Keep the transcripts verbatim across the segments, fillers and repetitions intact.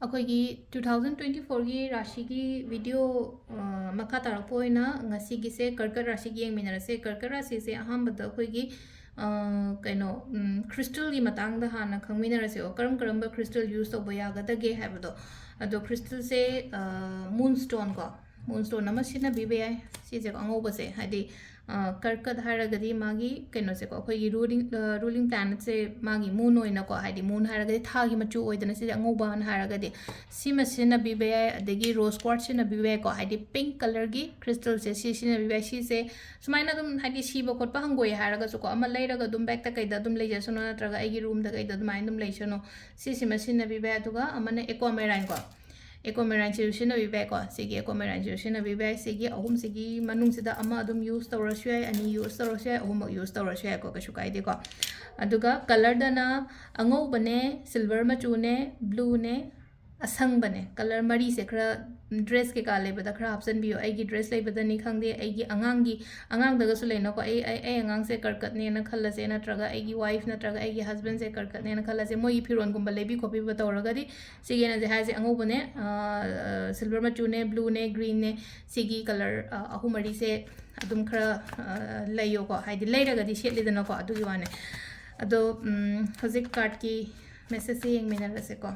ꯑꯩꯈꯣꯏꯒꯤ two thousand twenty ꯐꯣꯔꯒꯤ ꯔꯥꯁꯤꯒꯤ video, ꯑ, ꯃꯈꯥ ꯇꯥꯔꯛꯄ ꯑꯣꯏꯅ ꯉꯁꯤꯒꯤꯁꯦ ꯀꯔꯀꯠ ꯔꯥꯁꯤꯒꯤ ꯌꯦꯡꯃꯤꯟꯅꯔꯁꯦ꯫ ꯀꯔꯀꯠ ꯔꯥꯁꯤꯁꯦ ꯑꯍꯥꯟꯕꯗ ꯑꯩꯈꯣꯏꯒꯤ, ꯑ, ꯀꯩꯅꯣ, ꯎꯝ, ꯈ꯭ꯔꯤꯁꯇꯜꯒꯤ ꯃꯇꯥꯡꯗ ꯍꯥꯟꯅ ꯈꯪꯃꯤꯟꯅꯔꯁꯦꯕ꯫ ꯀꯔꯝ ꯀꯔꯝꯕ ꯈ꯭ꯔꯤꯁꯇꯜ ꯌꯨꯁ ꯇꯧꯕ ꯌꯥꯒꯗꯒꯦ ꯍꯥꯏꯕꯗꯣ꯫ ꯑꯗꯣ ꯈ꯭ꯔꯤꯁꯇꯜꯁꯦ, ꯑ, ꯃꯨꯟꯁ꯭ꯇꯣꯟ ꯀꯣ, ꯃꯨꯟꯁ꯭ꯇꯣꯟ ꯑꯃ ꯁꯤꯖꯤꯟꯅꯕꯤꯕ ꯌꯥꯏ꯫ ꯁꯤꯁꯦꯀꯣ, ꯑꯉꯧꯕꯁꯦ, ꯍꯥꯏꯗꯤ, ꯑ, ꯀꯔꯀꯠ ꯍꯥꯏꯔꯒꯗꯤ ꯃꯥꯒꯤ ꯀꯩꯅꯣꯁꯦꯀꯣ, ꯑꯩꯈꯣꯏꯒꯤ ꯔꯨꯂꯤꯡ, ꯑ, ꯔꯨꯂꯤꯡ ꯄ꯭ꯂꯥꯅꯦꯠꯁꯦ ꯃꯥꯒꯤ ꯃꯨꯟ ꯑꯣꯏꯅꯀꯣ, ꯍꯥꯏꯗꯤ ꯃꯨꯟ ꯍꯥꯏꯔꯒꯗꯤ ꯊꯥꯒꯤ ꯃꯆꯨ ꯑꯣꯏꯗꯅ, ꯁꯤꯁꯦ ꯑꯉꯧꯕꯅ ꯍꯥꯏꯔꯒꯗꯤ ꯁꯤꯃ ꯁꯤꯖꯤꯟꯅꯕꯤꯕ ꯌꯥꯏ꯫ ꯑꯗꯒꯤ ꯔꯣꯁ ꯀ꯭ꯋꯥꯔꯠꯁ ꯁꯤꯖꯤꯟꯅꯕꯤꯕ ꯌꯥꯏꯀꯣ, ꯍꯥꯏꯗꯤ ꯄꯤꯡꯛ ꯀꯂꯔꯒꯤ ꯈ꯭ꯔꯤꯁꯇꯜꯁꯦ ꯁꯤ ꯁꯤꯖꯤꯟꯅꯕꯤꯕ ꯌꯥꯏ꯫ ꯁꯤꯁꯦ ꯁꯨꯃꯥꯏꯅ ꯑꯗꯨꯝ, ꯍꯥꯏꯗꯤ ꯁꯤꯕ ꯈꯣꯠꯄ ꯍꯪꯒꯣꯏꯌꯦ ꯍꯥꯏꯔꯒꯁꯨꯀꯣ, ꯑꯃ ꯂꯩꯔꯒ ꯑꯗꯨꯝ ꯕꯦꯛꯇ ꯀꯩꯗ ꯑꯗꯨꯝ ꯂꯩꯖꯁꯅꯨ, ꯅꯠꯇ꯭ꯔꯒ ꯑꯩꯒꯤ ꯔꯨꯝꯗ ꯀꯩꯗ ꯑꯗꯨꯃꯥꯏꯅ ꯑꯗꯨꯝ ꯂꯩꯁꯅꯨ꯫ ꯁꯤꯁꯤꯃ ꯁꯤꯖꯤꯟꯅꯕꯤꯕ ꯌꯥꯏ꯫ ꯑꯗꯨꯒ ꯑꯃꯅ ꯑꯦꯀ꯭ꯋꯥꯃꯦꯔꯥꯏꯟꯀꯣ, ꯑꯦꯀ꯭ꯋꯥꯃꯦꯔꯥꯏꯟꯁꯤꯁꯨ ꯁꯤꯖꯤꯟꯅꯕꯤꯕ ꯌꯥꯏꯀꯣ꯫ ꯁꯤꯒꯤ ꯑꯦꯀ꯭ꯋꯥꯃꯦꯔꯥꯏꯟꯁꯤꯁꯨ ꯁꯤꯖꯤꯟꯅꯕꯤꯕ ꯌꯥꯏ꯫ ꯁꯤꯒꯤ ꯑꯍꯨꯝꯁꯤꯒꯤ ꯃꯅꯨꯡꯁꯤꯗ ꯑꯃ ꯑꯗꯨꯝ ꯌꯨꯁ ꯇꯧꯔꯁꯨ ꯌꯥꯏ, ꯑꯅꯤ ꯌꯨꯁ ꯇꯧꯔꯁꯨ ꯌꯥꯏ, ꯑꯍꯨꯝꯃꯛ ꯌꯨꯁ ꯇꯧꯔꯁꯨ ꯌꯥꯏꯀꯣ, ꯀꯩꯁꯨ ꯀꯥꯏꯗꯦꯀꯣ꯫ ꯑꯗꯨꯒ ꯀꯂꯔꯗꯅ ꯑꯉꯧꯕꯅꯦ, ꯁꯤꯜꯚꯔ ꯃꯆꯨꯅꯦ, ꯕ꯭ꯂꯨꯅꯦ, ꯑꯁꯪꯕꯅꯦ꯫ ꯀꯂꯔ ꯃꯔꯤꯁꯦ ꯈꯔ ꯗ꯭ꯔꯦꯁ ꯀꯩꯀꯥ ꯂꯩꯕꯗ ꯈꯔ ꯍꯥꯞꯆꯤꯟꯕꯤꯌꯣ꯫ ꯑꯩꯒꯤ ꯗ꯭ꯔꯦꯁ ꯂꯩꯕꯗꯅꯤ ꯈꯪꯗꯦ, ꯑꯩꯒꯤ ꯑꯉꯥꯡꯒꯤ, ꯑꯉꯥꯡꯗꯒꯁꯨ ꯂꯩꯅꯀꯣ꯫ ꯑꯩ, ꯑꯩ, ꯑꯩ ꯑꯉꯥꯡꯁꯦ ꯀꯔꯀꯠꯅꯦꯅ ꯈꯜꯂꯁꯦ, ꯅꯠꯇ꯭ꯔꯒ ꯑꯩꯒꯤ ꯋꯥꯏꯐ ꯅꯠꯇ꯭ꯔꯒ ꯑꯩꯒꯤ ꯍꯁꯕꯦꯟꯁꯦ ꯀꯔꯀꯠꯅꯦꯅ ꯈꯜꯂꯁꯦ, ꯃꯣꯏꯒꯤ ꯐꯤꯔꯣꯜꯒꯨꯝꯕ ꯂꯩꯕꯤ ꯈꯣꯠꯄꯤꯕ ꯇꯧꯔꯒꯗꯤ, ꯁꯤꯒꯤ ꯑꯩꯅ ꯍꯧꯖꯤꯛ ꯍꯥꯏꯔꯤꯁꯦ ꯑꯉꯧꯕꯅꯦ, ꯑ, ꯑ, ꯁꯤꯜꯚꯔ ꯃꯆꯨꯅꯦ, ꯕ꯭ꯂꯨꯅꯦ, ꯒ꯭ꯔꯤꯟꯅꯦ, ꯁꯤꯒꯤ ꯀꯂꯔ, ꯑ, ꯑꯍꯨꯝ ꯃꯔꯤꯁꯦ ꯑꯗꯨꯝ ꯈꯔ, ꯑ, ꯂꯩꯌꯣꯀꯣ, ꯍꯥꯏꯗꯤ ꯂꯩꯔꯒꯗꯤ ꯁꯦꯠꯂꯤꯗꯅꯀꯣ, ꯑꯗꯨꯒꯤ ꯋꯥꯅꯦ꯫ ꯑꯗꯣ, ꯎꯝ, ꯍꯧꯖꯤꯛ ꯀꯥꯔꯠꯀꯤ ꯃꯦꯁꯦꯖꯁꯦ ꯌꯦꯡꯃꯤꯟꯅꯔꯁꯦꯀꯣ꯫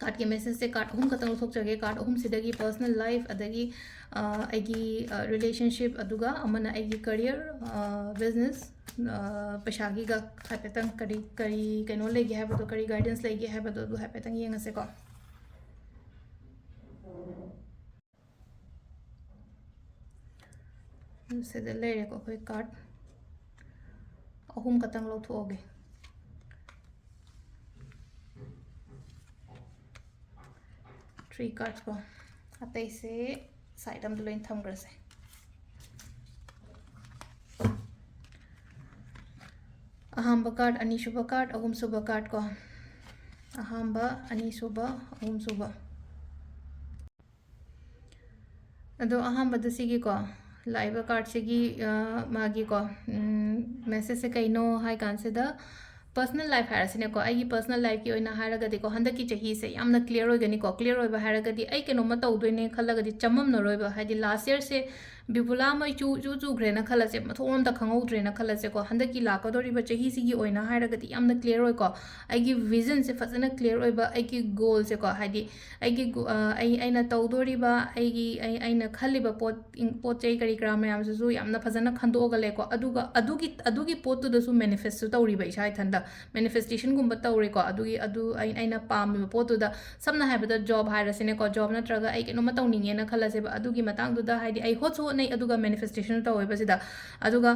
ꯀꯥꯔꯠꯀꯤ ꯃꯦꯁꯦꯖꯁꯦ ꯀꯥꯔꯠ ꯑꯍꯨꯝ ꯈꯛꯇꯪ ꯂꯧꯊꯣꯛꯆꯒꯦ꯫ ꯀꯥꯔꯠ ꯑꯍꯨꯝꯁꯤꯗꯒꯤ ꯄꯔꯁꯅꯦꯜ ꯂꯥꯏꯐ, ꯑꯗꯒꯤ, ꯑ, ꯑꯩꯒꯤ, ꯑ, ꯔꯤꯂꯦꯁꯟꯁꯤꯞ, ꯑꯗꯨꯒ ꯑꯃꯅ ꯑꯩꯒꯤ ꯀꯔꯤꯌꯔ, ꯑ, ꯕꯤꯖꯤꯅꯦꯁ, ꯑ, ꯄꯩꯁꯥꯒꯤꯒ ꯍꯥꯏꯐꯦꯠꯇꯪ ꯀꯔꯤ, ꯀꯔꯤ ꯀꯩꯅꯣ ꯂꯩꯒꯦ ꯍꯥꯏꯕꯗꯣ, ꯀꯔꯤ ꯒꯥꯏꯗꯦꯟꯁ ꯂꯩꯒꯦ ꯍꯥꯏꯕꯗꯣ, ꯑꯗꯨ ꯍꯥꯏꯐꯦꯠꯇꯪ ꯌꯦꯡꯉꯁꯦꯀꯣ꯫ ꯁꯤꯗ ꯂꯩꯔꯦꯀꯣ, ꯑꯩꯈꯣꯏ ꯀꯥꯔꯠ ꯑꯍꯨꯝ ꯈꯛꯇꯪ ꯂꯧꯊꯣꯛꯑꯒꯦ꯫ ꯊ꯭ꯔꯤ ꯀꯥꯔꯠꯁ ꯀꯣ, ꯑꯇꯩꯁꯦ ꯁꯥꯏꯠ ꯑꯝꯗ ꯂꯣꯏ ꯊꯝꯈ꯭ꯔꯁꯦ꯫ ꯑꯍꯥꯝꯕ ꯀꯥꯔꯠ, ꯑꯅꯤꯁꯨꯕ ꯀꯥꯔꯠ, ꯑꯍꯨꯝꯁꯨꯕ ꯀꯥꯔꯠ ꯀꯣ꯫ ꯑꯍꯥꯝꯕ, ꯑꯅꯤꯁꯨꯕ, ꯑꯍꯨꯝꯁꯨꯕ꯫ ꯑꯗꯣ ꯑꯍꯥꯟꯕꯗ ꯁꯤꯒꯤꯀꯣ, ꯂꯥꯛꯏꯕ ꯀꯥꯔꯠꯁꯤꯒꯤ, ꯑ, ꯃꯥꯒꯤꯀꯣ, ꯎꯝ, ꯃꯦꯁꯦꯖꯁꯦ ꯀꯩꯅꯣ ꯍꯥꯏ ꯀꯥꯟꯁꯤꯗ, ꯄꯔꯁꯅꯦꯜ ꯂꯥꯏꯐ ꯍꯥꯏꯔꯁꯤꯅꯦꯀꯣ, ꯑꯩꯒꯤ ꯄꯔꯁꯅꯦꯜ ꯂꯥꯏꯐꯀꯤ ꯑꯣꯏꯅ ꯍꯥꯏꯔꯒꯗꯤꯀꯣ, ꯍꯟꯗꯛꯀꯤ ꯆꯍꯤꯁꯦ ꯌꯥꯝꯅ ꯀ꯭ꯂꯤꯌꯥꯔ ꯑꯣꯏꯒꯅꯤꯀꯣ꯫ ꯀ꯭ꯂꯤꯌꯥꯔ ꯑꯣꯏꯕ ꯍꯥꯏꯔꯒꯗꯤ ꯑꯩ ꯀꯩꯅꯣꯝꯃ ꯇꯧꯗꯣꯏꯅꯦ ꯈꯜꯂꯒꯗꯤ ꯆꯃꯝꯅꯔꯣꯏꯕ, ꯍꯥꯏꯗꯤ ꯂꯥꯁ ꯌꯔꯁꯦ ꯕꯤꯕꯨꯂꯥ ꯃꯩ ꯆꯨ ꯆꯨ ꯆꯨꯈ꯭ꯔꯦꯅ ꯈꯜꯂꯁꯦ, ꯃꯊꯣꯡ ꯑꯝꯇ ꯈꯪꯍꯧꯗ꯭ꯔꯦꯅ ꯈꯜꯂꯁꯦꯀꯣ꯫ ꯍꯟꯗꯛꯀꯤ ꯂꯥꯛꯀꯗꯧꯔꯤꯕ ꯆꯍꯤꯁꯤꯒꯤ ꯑꯣꯏꯅ ꯍꯥꯏꯔꯒꯗꯤ ꯌꯥꯝꯅ ꯀ꯭ꯂꯤꯌꯥꯔ ꯑꯣꯏꯀꯣ꯫ ꯑꯩꯒꯤ ꯚꯤꯖꯟꯁꯦ ꯐꯖꯅ ꯀ꯭ꯂꯤꯌꯥꯔ ꯑꯣꯏꯕ, ꯑꯩꯒꯤ ꯒꯣꯜꯁꯦꯀꯣ, ꯍꯥꯏꯗꯤ ꯑꯩꯒꯤ ꯒꯣ-, ꯑ, ꯑꯩ, ꯑꯩꯅ ꯇꯧꯗꯣꯔꯤꯕ, ꯑꯩꯒꯤ, ꯑꯩ, ꯑꯩꯅ ꯈꯜꯂꯤꯕ ꯄꯣꯠ, ꯄꯣꯠ ꯆꯩ ꯀꯔꯤ ꯀꯔꯥ ꯃꯌꯥꯝꯁꯤꯁꯨ ꯌꯥꯝꯅ ꯐꯖꯅ ꯈꯟꯗꯣꯛꯑꯒ ꯂꯩꯀꯣ꯫ ꯑꯗꯨꯒ ꯑꯗꯨꯒꯤ, ꯑꯗꯨꯒꯤ ꯄꯣꯠꯇꯨꯗꯁꯨ ꯃꯦꯅꯤꯐꯦꯁꯁꯨ ꯇꯧꯔꯤꯕ ꯏꯁꯥ ꯏꯊꯟꯗ꯫ ꯃꯦꯅꯤꯐꯦꯁꯇꯦꯁꯟꯒꯨꯝꯕ ꯇꯧꯔꯦꯀꯣ꯫ ꯑꯗꯨꯒꯤ, ꯑꯗꯨ ꯑꯩ, ꯑꯩꯅ ꯄꯥꯝꯃꯤꯕ ꯄꯣꯠꯇꯨꯗ, ꯁꯝꯅ ꯍꯥꯏꯔꯕꯗ ꯖꯣꯕ ꯍꯥꯏꯔꯁꯤꯅꯦꯀꯣ, ꯖꯣꯕ ꯅꯠꯇ꯭ꯔꯒ ꯑꯩ ꯀꯩꯅꯣꯝꯃ ꯇꯧꯅꯤꯡꯉꯦꯅ ꯈꯜꯂꯁꯦꯕ, ꯑꯗꯨꯒꯤ ꯃꯇꯥꯡꯗꯨꯗ ꯍꯥꯏꯗꯤ ꯑꯩ ꯍꯣꯠꯁꯨ ꯍꯣꯠꯅꯩ, ꯑꯗꯨꯒ ꯃꯦꯅꯤꯐꯦꯁꯇꯦꯁꯟꯁꯨ ꯇꯧꯋꯦꯕ ꯁꯤꯗ꯫ ꯑꯗꯨꯒ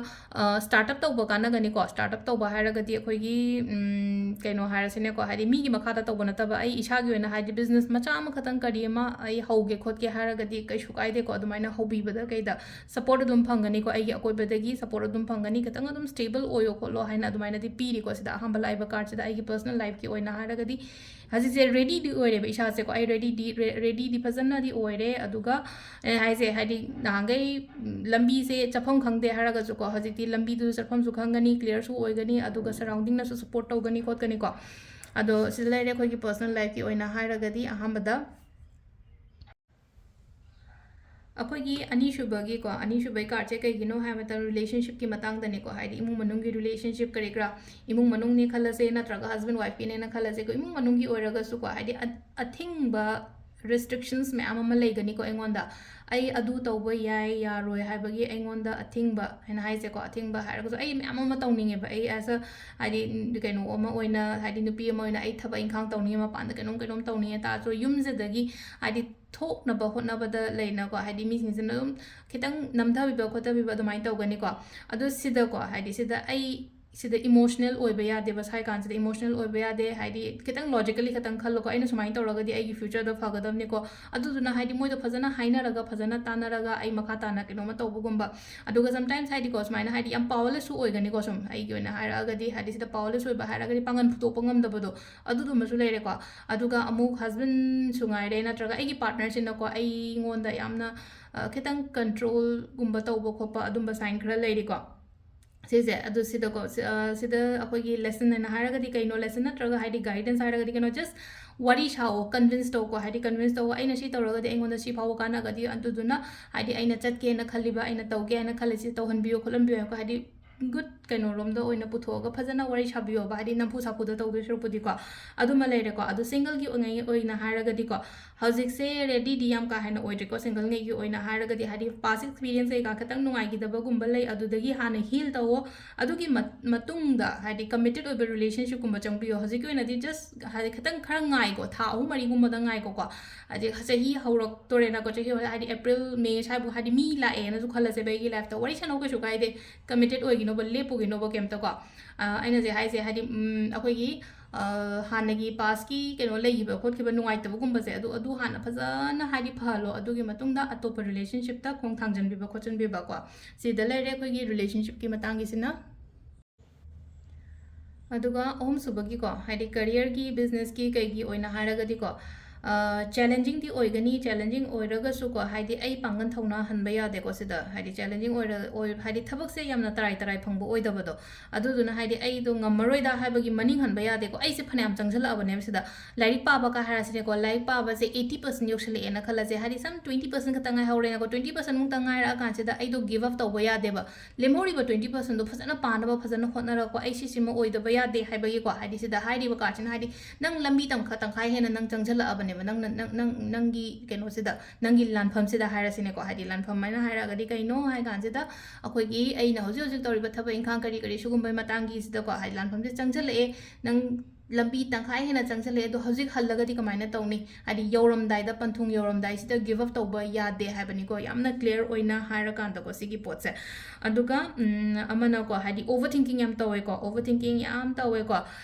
ꯁ꯭ꯇꯥꯔꯠ ꯑꯞ ꯇꯧꯕ ꯀꯥꯟꯅꯒꯅꯤꯀꯣ꯫ ꯁ꯭ꯇꯥꯔꯠ ꯑꯞ ꯇꯧꯕ ꯍꯥꯏꯔꯒꯗꯤ ꯑꯩꯈꯣꯏꯒꯤ, ꯎꯝ, ꯀꯩꯅꯣ ꯍꯥꯏꯔꯁꯤꯅꯦꯀꯣ, ꯍꯥꯏꯗꯤ ꯃꯤꯒꯤ ꯃꯈꯥꯗ ꯇꯧꯕ ꯅꯠꯇꯕ, ꯑꯩ ꯏꯁꯥꯒꯤ ꯑꯣꯏꯅ ꯍꯥꯏꯗꯤ ꯕꯤꯖꯤꯅꯦꯁ ꯃꯆꯥ ꯑꯃꯈꯛꯇꯪ ꯀꯔꯤ ꯑꯃ ꯑꯩ ꯍꯧꯒꯦ ꯈꯣꯠꯀꯦ ꯍꯥꯏꯔꯒꯗꯤ ꯀꯩꯁꯨ ꯀꯥꯏꯗꯦꯀꯣ꯫ ꯑꯗꯨꯃꯥꯏꯅ ꯍꯧꯕꯤꯕꯗ ꯀꯩꯗ ꯁꯄꯣꯔꯠ ꯑꯗꯨꯝ ꯐꯪꯒꯅꯤꯀꯣ, ꯑꯩꯒꯤ ꯑꯀꯣꯏꯕꯗꯒꯤ ꯁꯄꯣꯔꯠ ꯑꯗꯨꯝ ꯐꯪꯒꯅꯤ, ꯈꯤꯇꯪ ꯑꯗꯨꯝ ꯁ꯭ꯇꯦꯕꯜ ꯑꯣꯏꯌꯣ ꯈꯣꯠꯂꯣ ꯍꯥꯏꯅ ꯑꯗꯨꯃꯥꯏꯅꯗꯤ ꯄꯤꯔꯤꯀꯣ꯫ ꯁꯤꯗ ꯑꯍꯥꯟꯕ ꯂꯥꯛꯏꯕ ꯀꯥꯔꯠꯁꯤꯗ ꯑꯩꯒꯤ ꯄꯔꯁꯅꯦꯜ ꯂꯥꯏꯐꯀꯤ ꯑꯣꯏꯅ ꯍꯥꯏꯔꯒꯗꯤ ꯍꯧꯖꯤꯛꯁꯦ ꯔꯦꯗꯤꯗꯤ ꯑꯣꯏꯔꯦꯕ ꯏꯁꯥꯁꯦꯀꯣ꯫ ꯑꯩ ꯔꯦꯗꯤꯗꯤ, ꯔꯦ-, ꯔꯦꯗꯤꯗꯤ ꯐꯖꯅꯗꯤ ꯑꯣꯏꯔꯦ꯫ ꯑꯗꯨꯒ ꯑꯩ ꯍꯥꯏꯁꯦ ꯍꯥꯏꯗꯤ ꯅꯍꯥꯟꯈꯩ, ꯎꯝ, ꯂꯝꯕꯤꯁꯦ ꯆꯠꯐꯝ ꯈꯪꯗꯦ ꯍꯥꯏꯔꯒꯁꯨꯀꯣ, ꯍꯧꯖꯤꯛꯇꯤ ꯂꯝꯕꯤꯗꯨꯁꯨ ꯆꯠꯐꯝꯁꯨ ꯈꯪꯒꯅꯤ, ꯀ꯭ꯂꯤꯌꯥꯔꯁꯨ ꯑꯣꯏꯒꯅꯤ, ꯑꯗꯨꯒ ꯁꯔꯥꯎꯟꯗꯤꯡꯅꯁꯨ ꯁꯄꯣꯔꯠ ꯇꯧꯒꯅꯤ ꯈꯣꯠꯀꯅꯤꯀꯣ꯫ ꯑꯗꯣ ꯁꯤꯗ ꯂꯩꯔꯦ ꯑꯩꯈꯣꯏꯒꯤ ꯄꯔꯁꯅꯦꯜ ꯂꯥꯏꯐꯀꯤ ꯑꯣꯏꯅ ꯍꯥꯏꯔꯒꯗꯤ ꯑꯍꯥꯟꯕꯗ ꯑꯩꯈꯣꯏꯒꯤ ꯑꯅꯤꯁꯨꯕꯒꯤꯀꯣ, ꯑꯅꯤꯁꯨꯕꯒꯤ ꯀꯥꯔꯠꯁꯦ ꯀꯩꯒꯤꯅꯣ ꯍꯥꯏꯕ ꯃꯇꯝꯗ ꯔꯤꯂꯦꯁꯟꯁꯤꯞꯀꯤ ꯃꯇꯥꯡꯗꯅꯦꯀꯣ, ꯍꯥꯏꯗꯤ ꯏꯃꯨꯡ ꯃꯅꯨꯡꯒꯤ ꯔꯤꯂꯦꯁꯟꯁꯤꯞ ꯀꯔꯤ ꯀꯔꯥ, ꯏꯃꯨꯡ ꯃꯅꯨꯡꯅꯦ ꯈꯜꯂꯁꯦ ꯅꯠꯇ꯭ꯔꯒ ꯍꯁꯕꯦꯟ ꯋꯥꯏꯐꯀꯤꯅꯦꯅ ꯈꯜꯂꯁꯦꯀꯣ, ꯏꯃꯨꯡ ꯃꯅꯨꯡꯒꯤ ꯑꯣꯏꯔꯒꯁꯨꯀꯣ, ꯍꯥꯏꯗꯤ ꯑ-, ꯑꯊꯤꯡꯕ ꯔꯦꯁꯇ꯭ꯔꯤꯛꯁꯟꯁ ꯃꯌꯥꯝ ꯑꯃ ꯂꯩꯒꯅꯤꯀꯣ ꯑꯩꯉꯣꯟꯗ꯫ ꯑꯩ ꯑꯗꯨ ꯇꯧꯕ ꯌꯥꯏ, ꯌꯥꯔꯣꯏ ꯍꯥꯏꯕꯒꯤ ꯑꯩꯉꯣꯟꯗ ꯑꯊꯤꯡꯕ ꯍꯥꯏꯅ ꯍꯥꯏꯁꯦꯀꯣ, ꯑꯊꯤꯡꯕ ꯍꯥꯏꯔꯒꯁꯨ ꯑꯩ ꯃꯌꯥꯝ ꯑꯃ ꯇꯧꯅꯤꯡꯉꯦꯕ꯫ ꯑꯩ as a, ꯍꯥꯏꯗꯤ, ꯀꯩꯅꯣ ꯑꯃ ꯑꯣꯏꯅ, ꯍꯥꯏꯗꯤ ꯅꯨꯄꯤ ꯑꯃ ꯑꯣꯏꯅ ꯑꯩ ꯊꯕꯛ ꯏꯪꯈꯥꯡ ꯇꯧꯅꯤꯡꯉꯦ, ꯃꯄꯥꯟꯗ ꯀꯩꯅꯣꯝ ꯀꯩꯅꯣꯝ ꯇꯧꯅꯤꯡꯉꯦ ꯇꯥꯔꯁꯨ, ꯌꯨꯝꯁꯤꯗꯒꯤ ꯍꯥꯏꯗꯤ ꯊꯣꯛꯅꯕ ꯍꯣꯠꯅꯕꯗ ꯂꯩꯅꯀꯣ, ꯍꯥꯏꯗꯤ ꯃꯤꯁꯤꯡꯁꯤꯅ ꯑꯗꯨꯝ ꯈꯤꯇꯪ ꯅꯝꯊꯕꯤꯕ ꯈꯣꯠꯊꯕꯤꯕ ꯑꯗꯨꯃꯥꯏꯅ ꯇꯧꯒꯅꯤꯀꯣ꯫ ꯑꯗꯣ ꯁꯤꯗꯀꯣ, ꯍꯥꯏꯗꯤ ꯁꯤꯗ ꯑꯩ ꯁꯤꯗ ꯏꯃꯣꯁꯅꯦꯜ ꯑꯣꯏꯕ ꯌꯥꯗꯦꯕ, ꯁꯥꯏ ꯀꯥꯟꯁꯤꯗ ꯏꯃꯣꯁꯅꯦꯜ ꯑꯣꯏꯕ ꯌꯥꯗꯦ꯫ ꯍꯥꯏꯗꯤ ꯈꯤꯇꯪ ꯂꯣꯖꯤꯀꯦꯜꯂꯤ ꯈꯤꯇꯪ ꯈꯜꯂꯣꯀꯣ, ꯑꯩꯅ ꯁꯨꯃꯥꯏꯅ ꯇꯧꯔꯒꯗꯤ ꯑꯩꯒꯤ ꯐ꯭ꯌꯨꯆꯔꯗꯣ ꯐꯒꯗꯕꯅꯤꯀꯣ꯫ ꯑꯗꯨꯗꯨꯅ ꯍꯥꯏꯗꯤ ꯃꯣꯏꯗꯣ ꯐꯖꯅ ꯍꯥꯏꯅꯔꯒ, ꯐꯖꯅ ꯇꯥꯟꯅꯔꯒ ꯑꯩ ꯃꯈꯥ ꯇꯥꯅ ꯀꯩꯅꯣꯝꯃ ꯇꯧꯕꯒꯨꯝꯕ꯫ ꯑꯗꯨꯒ ꯁꯝꯇꯥꯏꯝꯁ ꯍꯥꯏꯗꯤꯀꯣ, ꯁꯨꯃꯥꯏꯅ ꯍꯥꯏꯗꯤ ꯌꯥꯝ ꯄꯥꯋꯔꯂꯦꯁꯁꯨ ꯑꯣꯏꯒꯅꯤꯀꯣ, ꯁꯨꯝ ꯑꯩꯒꯤ ꯑꯣꯏꯅ ꯍꯥꯏꯔꯛꯑꯒꯗꯤ, ꯍꯥꯏꯗꯤ ꯁꯤꯗ ꯄꯥꯋꯔꯂꯦꯁ ꯑꯣꯏꯕ ꯍꯥꯏꯔꯒꯗꯤ ꯄꯥꯡꯒꯟ ꯐꯨꯗꯣꯛꯄ ꯉꯝꯗꯕꯗꯣ, ꯑꯗꯨꯗꯨꯃꯁꯨ ꯂꯩꯔꯦꯀꯣ꯫ ꯑꯗꯨꯒ ꯑꯃꯨꯛ ꯍꯁꯕꯦꯟꯁꯨ ꯉꯥꯏꯔꯦ, ꯅꯠꯇ꯭ꯔꯒ ꯑꯩꯒꯤ ꯄꯥꯔꯠꯅꯔꯁꯤꯅꯀꯣ, ꯑꯩꯉꯣꯟꯗ ꯌꯥꯝꯅ, ꯑ, ꯈꯤꯇꯪ ꯀꯟꯇ꯭ꯔꯣꯜꯒꯨꯝꯕ ꯇꯧꯕ ꯈꯣꯠꯄ ꯑꯗꯨꯝꯕ ꯁꯥꯏꯟ ꯈꯔ ꯂꯩꯔꯤꯀꯣ꯫ ꯁꯤꯁꯦ ꯑꯗꯨ ꯁꯤꯗꯀꯣ ꯁꯤ- ꯑ, ꯁꯤꯗ ꯑꯩꯈꯣꯏꯒꯤ ꯂꯦꯁꯟ ꯍꯥꯏꯅ ꯍꯥꯏꯔꯒꯗꯤ ꯀꯩꯅꯣ, ꯂꯦꯁꯟ ꯅꯠꯇ꯭ꯔꯒ ꯍꯥꯏꯗꯤ ꯒꯥꯏꯗꯦꯟꯁ ꯍꯥꯏꯔꯒꯗꯤ ꯀꯩꯅꯣ, ꯖꯁ ꯋꯥꯔꯤ ꯁꯥꯑꯣ, ꯀꯟꯚꯤꯟꯁ ꯇꯧꯀꯣ, ꯍꯥꯏꯗꯤ ꯀꯟꯚꯤꯟꯁ ꯇꯧꯑꯣ, ꯑꯩꯅ ꯁꯤ ꯇꯧꯔꯒꯗꯤ ꯑꯩꯉꯣꯟꯗ ꯁꯤ ꯐꯥꯎꯕ ꯀꯥꯟꯅꯒꯅꯤ, ꯑꯗꯨꯗꯨꯅ ꯍꯥꯏꯗꯤ ꯑꯩꯅ ꯆꯠꯀꯦꯅ ꯈꯜꯂꯤꯕ, ꯑꯩꯅ ꯇꯧꯒꯦ ꯍꯥꯏꯅ ꯈꯜꯂꯤꯁꯤ ꯇꯧꯍꯟꯕꯤꯌꯨ ꯈꯣꯠꯍꯟꯕꯤꯌꯨ ꯍꯥꯏꯀꯣ, ꯍꯥꯏꯗꯤ ꯒꯨꯗ ꯀꯩꯅꯣꯔꯣꯝꯗ ꯑꯣꯏꯅ ꯄꯨꯊꯣꯛꯑꯒ ꯐꯖꯅ ꯋꯥꯔꯤ ꯁꯥꯕꯤꯌꯣꯕ, ꯍꯥꯏꯗꯤ ꯅꯝꯐꯨ ꯁꯥꯐꯨꯗ ꯇꯧꯗꯣꯏ ꯁꯔꯨꯛꯄꯨꯗꯤꯀꯣ꯫ ꯑꯗꯨꯃ ꯂꯩꯔꯦꯀꯣ꯫ ꯑꯗꯨ ꯁꯤꯡꯒꯜꯒꯤ ꯑꯣꯏꯅ ꯍꯥꯏꯔꯒꯗꯤꯀꯣ, ꯍꯧꯖꯤꯛꯁꯦ ꯔꯦꯗꯤꯗꯤ ꯌꯥꯝ ꯀꯥ ꯍꯦꯟꯅ ꯑꯣꯏꯗ꯭ꯔꯤꯀꯣ ꯁꯤꯡꯒꯜꯉꯩꯒꯤ ꯑꯣꯏꯅ ꯍꯥꯏꯔꯒꯗꯤ, ꯍꯥꯏꯗꯤ ꯄꯥꯁ ꯑꯦꯛꯁꯄꯤꯔꯤꯌꯦꯟꯁ ꯀꯩꯀꯥ ꯈꯤꯇꯪ ꯅꯨꯡꯉꯥꯏꯈꯤꯗꯕꯒꯨꯝꯕ ꯂꯩ, ꯑꯗꯨꯗꯒꯤ ꯍꯥꯟꯅ ꯍꯤꯜ ꯇꯧꯋꯣ꯫ ꯑꯗꯨꯒꯤ ꯃꯠ- ꯃꯇꯨꯡꯗ ꯍꯥꯏꯗꯤ ꯀꯃꯤꯇꯦꯠ ꯑꯣꯏꯕ ꯔꯤꯂꯦꯁꯟꯁꯤꯞꯀꯨꯝꯕ ꯆꯪꯕꯤꯌꯣ꯫ ꯍꯧꯖꯤꯛꯀꯤ ꯑꯣꯏꯅꯗꯤ ꯖꯁ ꯍꯥꯏꯗꯤ ꯈꯤꯇꯪ ꯈꯔ ꯉꯥꯏꯀꯣ, ꯊꯥ ꯑꯍꯨꯝ ꯃꯔꯤꯒꯨꯝꯕꯗ ꯉꯥꯏꯀꯣꯀꯣ꯫ ꯍꯥꯏꯗꯤ ꯆꯍꯤ ꯍꯧꯔꯛꯇꯣꯔꯦꯅꯀꯣ, ꯆꯍꯤ ꯍꯧꯔꯛ- ꯍꯥꯏꯗꯤ ꯑꯦꯄ꯭ꯔꯤꯜ ꯃꯦ ꯁ꯭ꯋꯥꯏꯕꯨ ꯍꯥꯏꯗꯤ ꯃꯤ ꯂꯥꯛꯑꯦꯅꯁꯨ ꯈꯜꯂꯁꯦꯕ ꯑꯩꯒꯤ ꯂꯥꯏꯐꯇ, ꯋꯥꯔꯤ ꯁꯥꯟꯅꯧ ꯀꯩꯁꯨ ꯀꯥꯏꯗꯦ, ꯀꯃꯤꯇꯦꯠ ꯑꯣꯏꯈꯤꯅꯣꯕ, ꯂꯦꯞꯄꯨꯈꯤꯅꯣꯕ ꯀꯩꯝꯇꯀꯣ꯫ ꯑ, ꯑꯩꯅ ꯍꯧꯖꯤꯛ ꯍꯥꯏꯁꯦ ꯍꯥꯏꯗꯤ ꯎꯝ, ꯑꯩꯈꯣꯏꯒꯤ ꯑ, ꯍꯥꯟꯅꯒꯤ ꯄꯥꯁꯀꯤ ꯀꯩꯅꯣ ꯂꯩꯈꯤꯕ ꯈꯣꯠꯈꯤꯕ ꯅꯨꯡꯉꯥꯏꯇꯕꯒꯨꯝꯕꯁꯦ, ꯑꯗꯨ ꯑꯗꯨ ꯍꯥꯟꯅ ꯐꯖꯅ ꯍꯥꯏꯗꯤ ꯐꯍꯜꯂꯣ, ꯑꯗꯨꯒꯤ ꯃꯇꯨꯡꯗ ꯑꯇꯣꯞꯄ ꯔꯤꯂꯦꯁꯟꯁꯤꯞꯇ ꯈꯣꯡ ꯊꯥꯡꯖꯟꯕꯤꯕ ꯈꯣꯠꯆꯟꯕꯤꯕꯀꯣ꯫ ꯁꯤꯗ ꯂꯩꯔꯦ ꯑꯩꯈꯣꯏꯒꯤ ꯔꯤꯂꯦꯁꯟꯁꯤꯞꯀꯤ ꯃꯇꯥꯡꯒꯤꯁꯤꯅ꯫ ꯑꯗꯨꯒ ꯑꯍꯨꯝꯁꯨꯕꯒꯤꯀꯣ, ꯍꯥꯏꯗꯤ ꯀꯔꯤꯌꯔꯒꯤ, ꯕꯤꯖꯤꯅꯦꯁꯀꯤ, ꯀꯩꯒꯤ ꯑꯣꯏꯅ ꯍꯥꯏꯔꯒꯗꯤꯀꯣ, ꯆꯦꯂꯦꯟꯖꯤꯡꯗꯤ ꯑꯣꯏꯒꯅꯤ꯫ ꯆꯦꯂꯦꯟꯖꯤꯡ ꯑꯣꯏꯔꯒꯁꯨꯀꯣ, ꯍꯥꯏꯗꯤ ꯑꯩ ꯄꯥꯡꯒꯜ ꯊꯧꯅꯥ ꯍꯟꯕ ꯌꯥꯗꯦꯀꯣ ꯁꯤꯗ, ꯍꯥꯏꯗꯤ ꯆꯦꯂꯦꯟꯖꯤꯡ ꯑꯣꯏꯔ ꯑꯣꯏ- ꯍꯥꯏꯗꯤ ꯊꯕꯛꯁꯦ ꯌꯥꯝꯅ ꯇꯔꯥꯏ ꯇꯔꯥꯏ ꯐꯪꯕ ꯑꯣꯏꯗꯕꯗꯣ, ꯑꯗꯨꯗꯨꯅ ꯍꯥꯏꯗꯤ ꯑꯩꯗꯣ ꯉꯝꯃꯔꯣꯏꯗ ꯍꯥꯏꯕꯒꯤ ꯃꯅꯤꯡ ꯍꯟꯕ ꯌꯥꯗꯦꯀꯣ꯫ ꯑꯩꯁꯦ ꯐꯅꯌꯥꯝ ꯆꯪꯁꯤꯜꯂꯛꯑꯕꯅꯦꯕ ꯁꯤꯗ꯫ ꯂꯥꯏꯔꯤꯛ ꯄꯥꯕ ꯀꯥ ꯍꯥꯏꯔꯁꯤꯅꯦꯀꯣ, ꯂꯥꯏꯔꯤꯛ ꯄꯥꯕꯁꯦ ꯑꯩꯠꯇꯤ ꯄꯥꯔꯁꯦꯟ ꯌꯧꯁꯤꯜꯂꯛꯑꯦꯅ ꯈꯜꯂꯁꯦ, ꯍꯥꯏꯗꯤ ꯁꯝ ꯇ꯭ꯋꯦꯟꯇꯤ ꯄꯥꯔꯁꯦꯟ ꯈꯛꯇ ꯉꯥꯏꯍꯧꯔꯦꯅꯀꯣ, ꯇ꯭ꯋꯦꯟꯇꯤ ꯄꯥꯔꯁꯦꯟ ꯃꯨꯛꯇ ꯉꯥꯏꯔꯛꯑꯀꯥꯟꯁꯤꯗ ꯑꯩꯗꯣ ꯒꯤꯞ ꯑꯞ ꯇꯧꯕ ꯌꯥꯗꯦꯕ꯫ ꯂꯦꯝꯍꯧꯔꯤꯕ ꯇ꯭ꯋꯦꯟꯇꯤ ꯄꯥꯔꯁꯦꯟꯗꯣ ꯐꯖꯅ ꯄꯥꯅꯕ ꯐꯖꯅ ꯍꯣꯠꯅꯔꯛꯄ, ꯑꯩ ꯁꯤꯁꯤꯃ ꯑꯣꯏꯗꯕ ꯌꯥꯗꯦ ꯍꯥꯏꯕꯒꯤꯀꯣ, ꯍꯥꯏꯗꯤ ꯁꯤꯗ ꯍꯥꯏꯔꯤꯕ ꯀꯥꯔꯠꯁꯤꯅ ꯍꯥꯏꯗꯤ ꯅꯪ ꯂꯝꯕꯤ ꯇꯪꯈꯥ- ꯇꯪꯈꯥꯏ ꯍꯦꯟꯅ ꯅꯪ ꯆꯪꯁꯤꯜꯂꯛꯑꯕꯅꯦꯕ, ꯅꯪꯅ ꯅꯪ ꯅꯪ ꯅꯪꯒꯤ ꯀꯩꯅꯣꯁꯤꯗ, ꯅꯪꯒꯤ ꯂꯥꯟꯐꯝꯁꯤꯗ ꯍꯥꯏꯔꯁꯤꯅꯦꯀꯣ꯫ ꯍꯥꯏꯗꯤ ꯂꯥꯟꯐꯝ ꯍꯥꯏꯅ ꯍꯥꯏꯔꯒꯗꯤ ꯀꯩꯅꯣ ꯍꯥꯏ ꯀꯥꯟꯁꯤꯗ ꯑꯩꯈꯣꯏꯒꯤ ꯑꯩꯅ ꯍꯧꯖꯤꯛ ꯍꯧꯖꯤꯛ ꯇꯧꯔꯤꯕ ꯊꯕꯛ ꯏꯪꯈꯥꯡ ꯀꯔꯤ ꯀꯔꯤ ꯁꯤꯒꯨꯝꯕꯩ ꯃꯇꯥꯡꯒꯤꯁꯤꯗꯀꯣ, ꯍꯥꯏꯗꯤ ꯂꯥꯟꯐꯝꯁꯦ ꯆꯪꯁꯤꯜꯂꯛꯑꯦ, ꯅꯪ ꯂꯝꯕꯤ ꯇꯪꯈꯥꯏ ꯍꯦꯟꯅ ꯆꯪꯁꯤꯜꯂꯛꯑꯦ, ꯑꯗꯣ ꯍꯧꯖꯤꯛ ꯍꯜꯂꯒꯗꯤ ꯀꯃꯥꯏꯅ ꯇꯧꯅꯤ? ꯍꯥꯏꯗꯤ ꯌꯧꯔꯝꯗꯥꯏꯗ, ꯄꯟꯊꯨꯡ ꯌꯧꯔꯝꯗꯥꯏꯁꯤꯗ ꯒꯤꯞ ꯑꯞ ꯇꯧꯕ ꯌꯥꯗꯦ ꯍꯥꯏꯕꯅꯤꯀꯣ, ꯌꯥꯝꯅ ꯀ꯭ꯂꯤꯌꯥꯔ ꯑꯣꯏꯅ ꯍꯥꯏꯔꯀꯥꯟꯗꯀꯣ ꯁꯤꯒꯤ ꯄꯣꯠꯁꯦ꯫ ꯑꯗꯨꯒ ꯎꯝ, ꯑꯃꯅꯀꯣ, ꯍꯥꯏꯗꯤ ꯑꯣꯚꯔ ꯊꯤꯡꯀꯤꯡ ꯌꯥꯝ ꯇꯧꯋꯦꯀꯣ, ꯑꯣꯚꯔ ꯊꯤꯡꯀꯤꯡ ꯌꯥꯝ ꯇꯧꯋꯦꯀꯣ꯫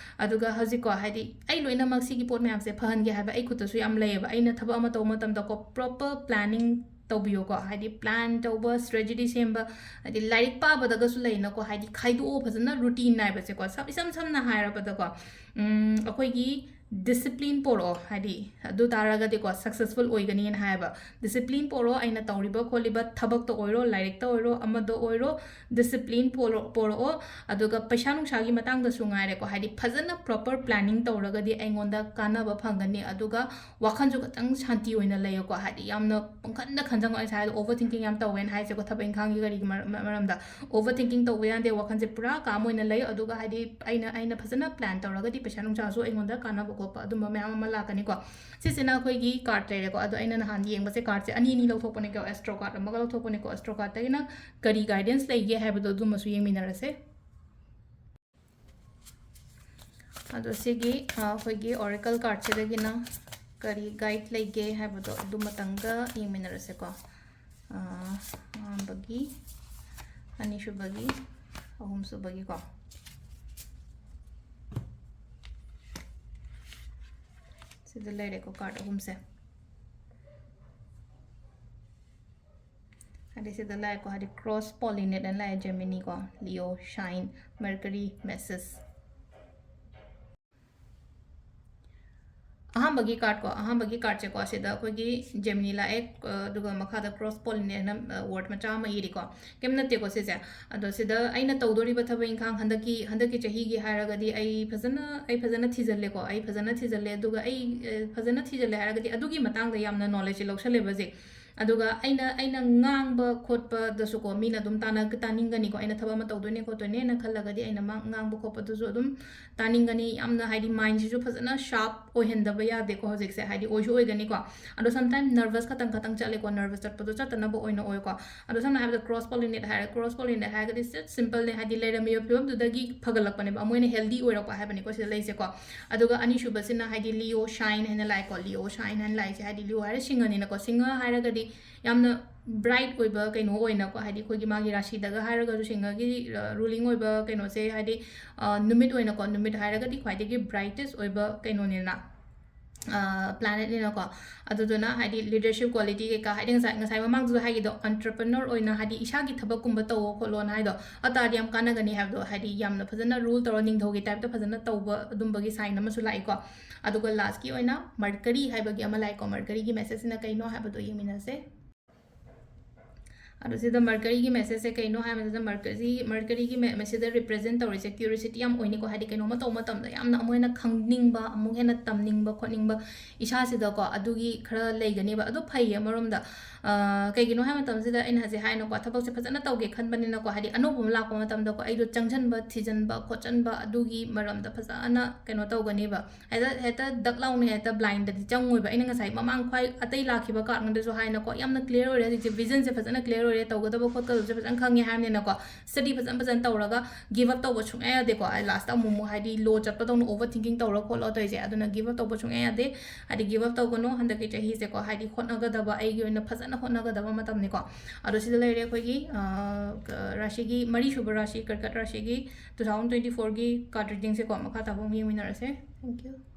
ꯑꯗꯨꯒ ꯍꯧꯖꯤꯛꯀꯣ, ꯍꯥꯏꯗꯤ ꯑꯩ ꯂꯣꯏꯅꯃꯛ ꯁꯤꯒꯤ ꯄꯣꯠ ꯃꯌꯥꯝꯁꯦ ꯐꯍꯟꯒꯦ ꯍꯥꯏꯕ ꯑꯩ ꯈꯨꯠꯇꯁꯨ ꯌꯥꯝ ꯂꯩꯌꯦꯕ꯫ ꯑꯩꯅ ꯊꯕꯛ ꯑꯃ ꯇꯧꯕ ꯃꯇꯝꯗꯀꯣ, ꯄ꯭ꯔꯣꯄꯔ ꯄ꯭ꯂꯥꯅꯤꯡ ꯇꯧꯕꯤꯌꯣꯀꯣ꯫ ꯍꯥꯏꯗꯤ ꯄ꯭ꯂꯥꯟ ꯇꯧꯕ, ꯁ꯭ꯇ꯭ꯔꯦꯇꯦꯖꯤ ꯁꯦꯝꯕ, ꯍꯥꯏꯗꯤ ꯂꯥꯏꯔꯤꯛ ꯄꯥꯕꯗꯒꯁꯨ ꯂꯩꯅꯀꯣ, ꯍꯥꯏꯗꯤ ꯈꯥꯏꯗꯣꯛꯑꯣ ꯐꯖꯅ, ꯔꯨꯇꯤꯟ ꯅꯥꯏꯕꯁꯦꯀꯣ꯫ ꯁꯝ- ꯏꯁꯝ ꯁꯝꯅ ꯍꯥꯏꯔꯕꯗꯀꯣ, ꯎꯝ, ꯑꯩꯈꯣꯏꯒꯤ ꯗꯤꯁꯤꯄ꯭ꯂꯤꯟ ꯄꯣꯔꯛꯑꯣ, ꯍꯥꯏꯗꯤ ꯑꯗꯨ ꯇꯥꯔꯒꯗꯤꯀꯣ ꯁꯛꯁꯦꯁꯐꯨꯜ ꯑꯣꯏꯒꯅꯤꯅ ꯍꯥꯏꯌꯦꯕ꯫ ꯗꯤꯁꯤꯄ꯭ꯂꯤꯟ ꯄꯣꯔꯛꯑꯣ, ꯑꯩꯅ ꯇꯧꯔꯤꯕ ꯈꯣꯠꯂꯤꯕ ꯊꯕꯛꯇ ꯑꯣꯏꯔꯣ, ꯂꯥꯏꯔꯤꯛꯇ ꯑꯣꯏꯔꯣ, ꯑꯃꯗ ꯑꯣꯏꯔꯣ, ꯗꯤꯁꯤꯄ꯭ꯂꯤꯟ ꯄꯣꯔꯛꯑꯣ꯫ ꯑꯗꯨꯒ ꯄꯩꯁꯥ ꯅꯨꯡꯁꯥꯒꯤ ꯃꯇꯥꯡꯗꯁꯨ ꯉꯥꯏꯔꯦꯀꯣ, ꯍꯥꯏꯗꯤ ꯐꯖꯅ ꯄ꯭ꯔꯣꯄꯔ ꯄ꯭ꯂꯥꯅꯤꯡ ꯇꯧꯔꯒꯗꯤ ꯑꯩꯉꯣꯟꯗ ꯀꯥꯟꯅꯕ ꯐꯪꯒꯅꯤ꯫ ꯑꯗꯨꯒ ꯋꯥꯈꯜꯁꯨ ꯈꯤꯇꯪ ꯁꯥꯟꯇꯤ ꯑꯣꯏꯅ ꯂꯩꯌꯨꯀꯣ, ꯍꯥꯏꯗꯤ ꯌꯥꯝꯅ ꯄꯪꯈꯟꯗ ꯈꯟꯖꯪ, ꯑꯩ ꯉꯁꯥꯏ ꯍꯥꯏꯗꯣ ꯑꯣꯚꯔ ꯊꯤꯡꯀꯤꯡ ꯌꯥꯝ ꯇꯧꯋꯦꯅ ꯍꯥꯏꯁꯦꯀꯣ, ꯊꯕꯛ ꯏꯪꯈꯥꯡꯒꯤ ꯀꯔꯤꯒꯤ ꯃꯔ-, ꯃꯔꯝꯗ ꯑꯣꯚꯔ ꯊꯤꯡꯀꯤꯡ ꯇꯧꯕ ꯌꯥꯗꯦ꯫ ꯋꯥꯈꯜꯁꯦ ꯄꯨꯔꯥ ꯀꯥꯝ ꯑꯣꯏꯅ ꯂꯩ꯫ ꯑꯗꯨꯒ ꯍꯥꯏꯗꯤ ꯑꯩꯅ, ꯑꯩꯅ ꯐꯖꯅ ꯄ꯭ꯂꯥꯟ ꯇꯧꯔꯒꯗꯤ ꯄꯩꯁꯥ ꯅꯨꯡꯁꯥꯁꯨ ꯑꯩꯉꯣꯟꯗ ꯀꯥꯟꯅꯕ ꯈꯣꯠꯄ ꯑꯗꯨꯝꯕ ꯃꯌꯥꯝ ꯑꯃ ꯂꯥꯛꯀꯅꯤꯀꯣ꯫ ꯁꯤꯁꯤꯅ ꯑꯩꯈꯣꯏꯒꯤ ꯀꯥꯔꯠ ꯂꯩꯔꯦꯀꯣ꯫ ꯑꯗꯣ ꯑꯩꯅ ꯅꯍꯥꯟ ꯌꯦꯡꯕꯁꯦ ꯀꯥꯔꯠꯁꯦ ꯑꯅꯤ ꯑꯅꯤ ꯂꯧꯊꯣꯛꯄꯅꯦꯀꯣ, ꯑꯦꯁꯇ꯭ꯔꯣ ꯀꯥꯔꯠ ꯑꯃꯒ ꯂꯧꯊꯣꯛꯄꯅꯦꯀꯣ꯫ ꯑꯦꯁꯇ꯭ꯔꯣ ꯀꯥꯔꯠꯇꯒꯤꯅ ꯀꯔꯤ ꯒꯥꯏꯗꯦꯟꯁ ꯂꯩꯒꯦ ꯍꯥꯏꯕꯗꯣ ꯑꯗꯨꯃꯁꯨ ꯌꯦꯡꯃꯤꯟꯅꯔꯁꯦ꯫ ꯑꯗꯣ ꯁꯤꯒꯤ, ꯑ, ꯑꯩꯈꯣꯏꯒꯤ ꯑꯣꯔꯦꯀꯜ ꯀꯥꯔꯠꯁꯤꯗꯒꯤꯅ ꯀꯔꯤ ꯒꯥꯏꯗ ꯂꯩꯒꯦ ꯍꯥꯏꯕꯗꯣ ꯑꯗꯨꯃꯇꯪꯒ ꯌꯦꯡꯃꯤꯟꯅꯔꯁꯦꯀꯣ꯫ ꯑ, ꯑꯍꯥꯟꯕꯒꯤ, ꯑꯅꯤꯁꯨꯕꯒꯤ, ꯑꯍꯨꯝꯁꯨꯕꯒꯤꯀꯣ꯫ ꯁꯤꯗ ꯂꯩꯔꯦꯀꯣ ꯀꯥꯔꯠ ꯑꯍꯨꯝꯁꯦ꯫ ꯍꯥꯏꯗꯤ ꯁꯤꯗ ꯂꯥꯛꯑꯦꯀꯣ, ꯍꯥꯏꯗꯤ ꯀ꯭ꯔꯣꯁ ꯄꯣꯂꯤꯅꯦꯠ ꯑꯅ ꯂꯥꯛꯑꯦ, ꯖꯦꯃꯤꯅꯤꯀꯣ, ꯂꯤꯑꯣ, ꯁꯥꯏꯟ, ꯃꯔꯀꯔꯤ, ꯃꯦꯁꯦꯁ꯫ ꯑꯍꯥꯟꯕꯒꯤ ꯀꯥꯔꯠꯀꯣ, ꯑꯍꯥꯟꯕꯒꯤ ꯀꯥꯔꯠꯁꯦꯀꯣ, ꯁꯤꯗ ꯑꯩꯈꯣꯏꯒꯤ ꯖꯦꯃꯤꯅꯤ ꯂꯥꯛꯑꯦ, ꯑ, ꯑꯗꯨꯒ ꯃꯈꯥꯗ ꯀ꯭ꯔꯣꯁ ꯄꯣꯂꯤꯅꯦꯠ ꯑꯅ, ꯑ, ꯋꯥꯔꯗ ꯃꯆꯥ ꯑꯃ ꯏꯔꯤꯀꯣ꯫ ꯀꯩꯝ ꯅꯠꯇꯦꯀꯣ ꯁꯤꯁꯦ꯫ ꯑꯗꯣ ꯁꯤꯗ ꯑꯩꯅ ꯇꯧꯗꯣꯔꯤꯕ ꯊꯕꯛ ꯏꯪꯈꯥꯡ ꯍꯟꯗꯛꯀꯤ, ꯍꯟꯗꯛꯀꯤ ꯆꯍꯤꯒꯤ ꯍꯥꯏꯔꯒꯗꯤ ꯑꯩ ꯐꯖꯅ, ꯑꯩ ꯐꯖꯅ ꯊꯤꯖꯤꯜꯂꯦꯀꯣ, ꯑꯩ ꯐꯖꯅ ꯊꯤꯖꯤꯜꯂꯦ꯫ ꯑꯗꯨꯒ ꯑꯩ, ꯑ, ꯐꯖꯅ ꯊꯤꯖꯤꯜꯂꯦ ꯍꯥꯏꯔꯒꯗꯤ ꯑꯗꯨꯒꯤ ꯃꯇꯥꯡꯗ ꯌꯥꯝꯅ ꯅꯣꯂꯦꯖꯁꯦ ꯂꯧꯁꯜꯂꯦꯕ ꯍꯧꯖꯤꯛ꯫ ꯑꯗꯨꯒ ꯑꯩꯅ, ꯑꯩꯅ ꯉꯥꯡꯕ ꯈꯣꯠꯄꯗꯁꯨꯀꯣ, ꯃꯤꯅ ꯑꯗꯨꯝ ꯇꯥꯅ-, ꯇꯥꯅꯤꯡꯒꯅꯤꯀꯣ, ꯑꯩꯅ ꯊꯕꯛ ꯑꯃ ꯇꯧꯗꯣꯏꯅꯦ ꯈꯣꯠꯇꯣꯏꯅꯦꯅ ꯈꯜꯂꯒꯗꯤ ꯑꯩꯅ ꯃꯥ-, ꯉꯥꯡꯕ ꯈꯣꯠꯄꯗꯨꯁꯨ ꯑꯗꯨꯝ ꯇꯥꯅꯤꯡꯒꯅꯤ꯫ ꯌꯥꯝꯅ ꯍꯥꯏꯗꯤ ꯃꯥꯏꯟꯁꯤꯁꯨ ꯐꯖꯅ ꯁꯥꯔꯞ ꯑꯣꯏꯍꯟꯗꯕ ꯌꯥꯗꯦꯀꯣ ꯍꯧꯖꯤꯛꯁꯦ, ꯍꯥꯏꯗꯤ ꯑꯣꯏꯁꯨ ꯑꯣꯏꯒꯅꯤꯀꯣ꯫ ꯑꯗꯣ ꯁꯝꯇꯥꯏꯝ ꯅꯔꯚꯁ ꯈꯇꯪ ꯈꯇꯪ ꯆꯠꯂꯦꯀꯣ, ꯅꯔꯚꯁ ꯆꯠꯄꯗꯣ ꯆꯠꯇꯅꯕ ꯑꯣꯏꯅ ꯑꯣꯏꯀꯣ꯫ ꯑꯗꯣ ꯁꯝꯅ ꯍꯥꯏꯔꯕꯗ ꯀ꯭ꯔꯣꯁ ꯄꯣꯂꯤꯅꯦꯠ ꯍꯥꯏꯔꯦ, ꯀ꯭ꯔꯣꯁ ꯄꯣꯂꯤꯅꯦꯠ ꯍꯥꯏꯔꯒꯗꯤ ꯁꯤꯠ ꯁꯤꯝꯄꯜꯅꯦ, ꯍꯥꯏꯗꯤ ꯂꯩꯔꯝꯃꯤꯕ ꯐꯤꯕꯝꯗꯨꯗꯒꯤ ꯐꯒꯠꯂꯛꯄꯅꯦꯕ, ꯑꯃ ꯑꯣꯏꯅ ꯍꯦꯜꯗꯤ ꯑꯣꯏꯔꯛꯄ ꯍꯥꯏꯕꯅꯤꯀꯣ ꯁꯤꯗ ꯂꯩꯁꯦꯀꯣ꯫ ꯑꯗꯨꯒ ꯑꯅꯤꯁꯨꯕꯁꯤꯅ ꯍꯥꯏꯗꯤ ꯂꯤꯑꯣ ꯁꯥꯏꯟ ꯍꯥꯏꯅ ꯂꯥꯛꯑꯦꯀꯣ, ꯂꯤꯑꯣ ꯁꯥꯏꯟ ꯍꯥꯏꯅ ꯂꯥꯛꯏꯁꯦ ꯍꯥꯏꯗꯤ ꯂꯤꯑꯣ ꯍꯥꯏꯔꯦ ꯁꯤꯡꯍꯅꯤꯅꯀꯣ, ꯁꯤꯡꯍ ꯍꯥꯏꯔꯒꯗꯤ ꯌꯥꯝꯅ ꯕ꯭ꯔꯥꯏꯠ ꯑꯣꯏꯕ ꯀꯩꯅꯣ ꯑꯣꯏꯅꯀꯣ, ꯍꯥꯏꯗꯤ ꯑꯩꯈꯣꯏꯒꯤ ꯃꯥꯒꯤ ꯔꯥꯁꯤꯗꯒ ꯍꯥꯏꯔꯒꯁꯨ ꯁꯤꯡꯍꯒꯤ, ꯑ, ꯔꯨꯂꯤꯡ ꯑꯣꯏꯕ ꯀꯩꯅꯣꯁꯦ ꯍꯥꯏꯗꯤ, ꯑ, ꯅꯨꯃꯤꯠ ꯑꯣꯏꯅꯀꯣ, ꯅꯨꯃꯤꯠ ꯍꯥꯏꯔꯒꯗꯤ ꯈ꯭ꯋꯥꯏꯗꯒꯤ ꯕ꯭ꯔꯥꯏꯇꯦꯁ ꯑꯣꯏꯕ ꯀꯩꯅꯣꯅꯤꯅ꯫ ꯄ꯭ꯂꯥꯅꯦꯠꯅꯤꯅꯀꯣ꯫ ꯑꯗꯨꯗꯨꯅ ꯍꯥꯏꯗꯤ ꯂꯤꯗꯔꯁꯤꯞ ꯀ꯭ꯋꯥꯂꯤꯇꯤ ꯀꯩꯀꯥ, ꯍꯥꯏꯗꯤ ꯉꯁꯥꯏ ꯉꯁꯥꯏ ꯃꯃꯥꯡꯗꯁꯨ ꯍꯥꯏꯈꯤꯗꯣ, ꯑꯣꯟꯇꯔꯄ꯭ꯔꯦꯅꯔ ꯑꯣꯏꯅ ꯍꯥꯏꯗꯤ ꯏꯁꯥꯒꯤ ꯊꯕꯛꯀꯨꯝꯕ ꯇꯧꯋꯣ ꯈꯣꯠꯂꯣꯅ ꯍꯥꯏꯗꯣ, ꯑꯗꯨ ꯇꯥꯔꯗꯤ ꯌꯥꯝ ꯀꯥꯟꯅꯒꯅꯤ ꯍꯥꯏꯕꯗꯣ, ꯍꯥꯏꯗꯤ ꯌꯥꯝꯅ ꯐꯖꯅ ꯔꯨꯜ ꯇꯧꯔ ꯅꯤꯡꯊꯧꯒꯤ ꯇꯥꯏꯞꯇ ꯐꯖꯅ ꯇꯧꯕ ꯑꯗꯨꯝꯕꯒꯤ ꯁꯥꯏꯟ ꯑꯃꯁꯨ ꯂꯥꯛꯏꯀꯣ꯫ ꯑꯗꯨꯒ ꯂꯥꯁꯀꯤ ꯑꯣꯏꯅ ꯃꯔꯀꯔꯤ ꯍꯥꯏꯕꯒꯤ ꯑꯃ ꯂꯥꯛꯏꯀꯣ꯫ ꯃꯔꯀꯔꯤꯒꯤ ꯃꯦꯁꯦꯖꯁꯤꯅ ꯀꯩꯅꯣ ꯍꯥꯏꯕꯗꯣ ꯌꯦꯡꯃꯤꯟꯅꯁꯦ꯫ ꯑꯗꯨ ꯁꯤꯗ ꯃꯔꯀꯔꯤꯒꯤ ꯃꯦꯁꯦꯖꯁꯦ ꯀꯩꯅꯣ ꯍꯥꯏꯕꯗ, ꯃꯔꯀꯔꯤ, ꯃꯔꯀꯔꯤꯒꯤ ꯃꯦ-, ꯃꯁꯤꯗ ꯔꯤꯄ꯭ꯔꯦꯖꯦꯟ ꯇꯧꯔꯤꯁꯦ ꯀ꯭ꯌꯨꯔꯤꯑꯣꯁꯤꯇꯤ ꯌꯥꯝ ꯑꯣꯏꯅꯤꯀꯣ꯫ ꯍꯥꯏꯗꯤ ꯀꯩꯅꯣꯝꯃ ꯇꯧꯕ ꯃꯇꯝꯗ ꯌꯥꯝꯅ ꯑꯃꯨꯛ ꯍꯦꯟꯅ ꯈꯪꯅꯤꯡꯕ, ꯑꯃꯨꯛ ꯍꯦꯟꯅ ꯇꯝꯅꯤꯡꯕ ꯈꯣꯠꯅꯤꯡꯕ ꯏꯁꯥꯁꯤꯗꯀꯣ, ꯑꯗꯨꯒꯤ ꯈꯔ ꯂꯩꯒꯅꯦꯕ꯫ ꯑꯗꯨ ꯐꯩꯌꯦ ꯑꯃꯔꯣꯝꯗ꯫ ꯑ, ꯀꯩꯒꯤꯅꯣ ꯍꯥꯏꯕ ꯃꯇꯝꯁꯤꯗ ꯑꯩꯅ ꯍꯧꯖꯤꯛ ꯍꯥꯏꯅꯀꯣ, ꯊꯕꯛꯁꯦ ꯐꯖꯅ ꯇꯧꯒꯦ ꯈꯟꯕꯅꯤꯅꯀꯣ, ꯍꯥꯏꯗꯤ ꯑꯅꯧꯕ ꯑꯃ ꯂꯥꯛꯄ ꯃꯇꯝꯗꯀꯣ, ꯑꯩꯗꯣ ꯆꯪꯁꯤꯟꯕ, ꯊꯤꯖꯤꯟꯕ, ꯈꯣꯠꯆꯟꯕ ꯑꯗꯨꯒꯤ ꯃꯔꯝꯗ ꯐꯖꯅ ꯀꯩꯅꯣ ꯇꯧꯒꯅꯦꯕ꯫ ꯍꯦꯛꯇ, ꯍꯦꯛꯇ ꯗꯛ ꯂꯥꯎꯅ ꯍꯦꯛꯇ ꯕ꯭ꯂꯥꯏꯟꯗꯗꯤ ꯆꯪꯉꯣꯏꯕ꯫ ꯑꯩꯅ ꯉꯁꯥꯏ ꯃꯃꯥꯡ ꯈ꯭ꯋꯥꯏ ꯑꯇꯩ ꯂꯥꯛꯈꯤꯕ ꯀꯥꯔꯠꯉꯩꯗꯁꯨ ꯍꯥꯏꯅꯀꯣ, ꯌꯥꯝꯅ ꯀ꯭ꯂꯤꯌꯥꯔ ꯑꯣꯏꯔꯦ ꯍꯧꯖꯤꯛꯁꯦ, ꯚꯤꯖꯟꯁꯦ ꯐꯖꯅ ꯀ꯭ꯂꯤꯌꯥꯔ ꯑꯣꯏꯔꯦ, ꯇꯧꯒꯗꯕ ꯈꯣꯠꯀꯗꯕꯁꯦ ꯐꯖꯅ ꯈꯪꯉꯦ ꯍꯥꯏꯕꯅꯤꯅꯀꯣ, ꯁ꯭ꯇꯗꯤ ꯐꯖꯅ ꯐꯖꯅ ꯇꯧꯔꯒ ꯒꯤꯞ ꯑꯞ ꯇꯧꯕ ꯁꯨꯡꯌꯥ ꯌꯥꯗꯦꯀꯣ꯫ ꯑꯩ ꯂꯥꯁꯇ ꯑꯃꯨꯛ ꯑꯃꯨꯛ ꯍꯥꯏꯗꯤ ꯂꯣ ꯆꯠꯄꯗꯧꯅ ꯑꯣꯚꯔ ꯊꯤꯡꯀꯤꯡ ꯇꯧꯔ ꯈꯣꯠꯂ ꯇꯧꯔꯤꯁꯦ, ꯑꯗꯨꯅ ꯒꯤꯞ ꯑꯞ ꯇꯧꯕ ꯁꯨꯡꯌꯥ ꯌꯥꯗꯦ꯫ ꯍꯥꯏꯗꯤ ꯒꯤꯞ ꯑꯞ ꯇꯧꯒꯅꯨ, ꯍꯟꯗꯛꯀꯤ ꯆꯍꯤꯁꯦꯀꯣ, ꯍꯥꯏꯗꯤ ꯍꯣꯠꯅꯒꯗꯕ, ꯑꯩꯒꯤ ꯑꯣꯏꯅ ꯐꯖꯅ ꯍꯣꯠꯅꯒꯗꯕ ꯃꯇꯝꯅꯤꯀꯣ꯫ ꯑꯗꯣ ꯁꯤꯗ ꯂꯩꯔꯦ ꯑꯩꯈꯣꯏꯒꯤ, ꯑ, ꯀ-, ꯔꯥꯁꯤꯒꯤ, ꯃꯔꯤꯁꯨꯕ ꯔꯥꯁꯤ, ꯀꯔꯀꯠ ꯔꯥꯁꯤꯒꯤ two thousand twenty fourꯒꯤ ꯀꯥꯔꯠ ꯔꯤꯗꯤꯡꯁꯦꯀꯣ꯫ ꯃꯈꯥ ꯇꯥꯕ ꯑꯃꯨꯛ ꯌꯦꯡꯃꯤꯟꯅꯔꯁꯦ꯫ Thank you.